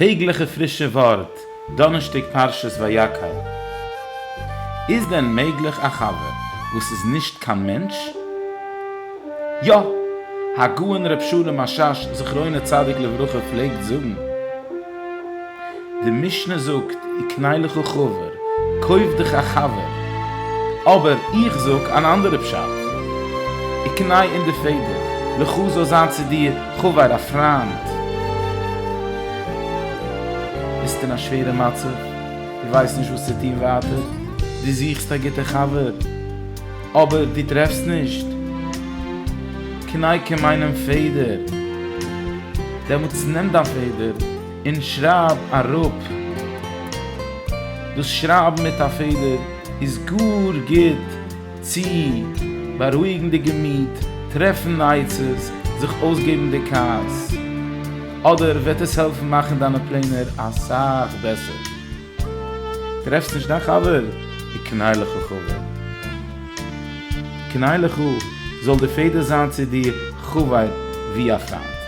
טעגליכע פרישע ווארט, דאנערשטאג פרשת ויקהל. איז דען מעגליך א חבר וואס איז נישט קיין מענטש? יא! הגאון ר' שלום משאש זכרונו צדיק לברכה פלעגט זאגן, די משנה זאגט וקנה לך חבר, קויף דיך א חבר, אבער איך זאג אן אנדערע פשט, וקנה אין די פעדער, לך זאל זיין צו דיר חבר א פריינד. ביסט אין א שווערע מצב, דו ווייסט נישט וואס צו טון ווייטער, דו זוכסט א גוטע חבר, אבער דו טרעפסט נישט, קנה כמיינעם פעדער, דעמאלטס נעם דיין פעדער און שרייב אראפ. דאס שרייבן מיט א פעדער איז גאר גוט צו בארואיגן די געמיט, טרעפן עצות, זיך אויסגעבן די כעס, אדער וועט עס העלפן מאכן דיינע פלענער אסאך בעסער. טרעפסט נישט דיין חבר? וקנה לך חבר. קנה לך, זאל די פעדער זיין צו דיר חבר ווי א פריינט.